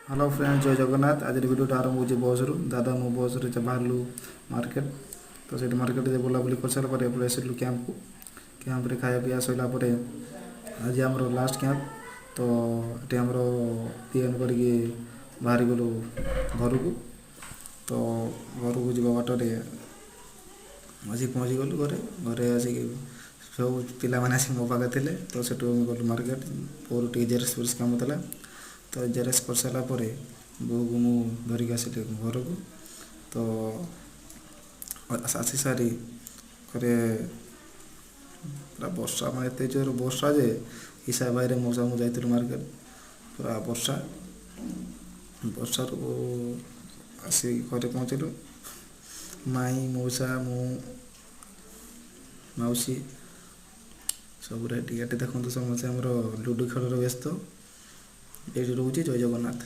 Hello friend, ଜୟ ଜଗନ୍ନାଥ। ଆଜିର ଭିଡ଼ିଓଟା ଆରମ୍ଭ ହେଉଛି ବସ୍ରୁ। ଦାଦା ମୁଁ ବସ୍ରେ ବାହାରିଲୁ ମାର୍କେଟ। ତ ସେଇଠି ମାର୍କେଟରେ ବୁଲାବୁଲି କରିସାରିଲା ପରେ ପଳେଇ ଆସିଲୁ କ୍ୟାମ୍ପକୁ। କ୍ୟାମ୍ପରେ ଖାଇବା ପିଇବା ସରିଲା ପରେ ଆଜି ଆମର ଲାଷ୍ଟ କ୍ୟାମ୍ପ। ତ ଏଠି ଆମର ତିଆରି କରିକି ବାହାରି ଗଲୁ ଘରକୁ। ତ ଘରକୁ ଯିବା ବାଟରେ ଆସିକି ପହଞ୍ଚିଗଲୁ ଘରେ। ଘରେ ଆସିକି ସବୁ ପିଲାମାନେ ଆସିକି ମୋ ପାଖରେ ଥିଲେ। ତ ସେଠୁ ଆମେ ଗଲୁ ମାର୍କେଟ। ବୋଉର ଟିକେ ଜେରକ୍ସ ଫେରକ୍ସ କାମ ଥିଲା। ତ ଜେରକ୍ସ କରିସାରିଲା ପରେ ବୋଉକୁ ମୁଁ ଧରିକି ଆସିଲି ଘରକୁ। ତ ଆସି ସାରି ଘରେ ପୁରା ବର୍ଷା, ମାନେ ଏତେ ଜୋର ବର୍ଷା ଯେ ଇସା ଭାଇରେ ମଉସା ମୁଁ ଯାଇଥିଲୁ ମାର୍କେଟ। ପୁରା ବର୍ଷା, ବର୍ଷାରୁ ଆସିକି ଘରେ ପହଞ୍ଚିଲୁ। ମାଇଁ, ମଉସା, ମୁଁ, ମାଉସୀ ସବୁ ରେଡ଼ି। ଏଠି ଦେଖନ୍ତୁ, ସମସ୍ତେ ଆମର ଲୁଡ଼ୁ ଖେଳରେ ବ୍ୟସ୍ତ। ଏଇଠି ରହୁଛି। ଜୟ ଜଗନ୍ନାଥ।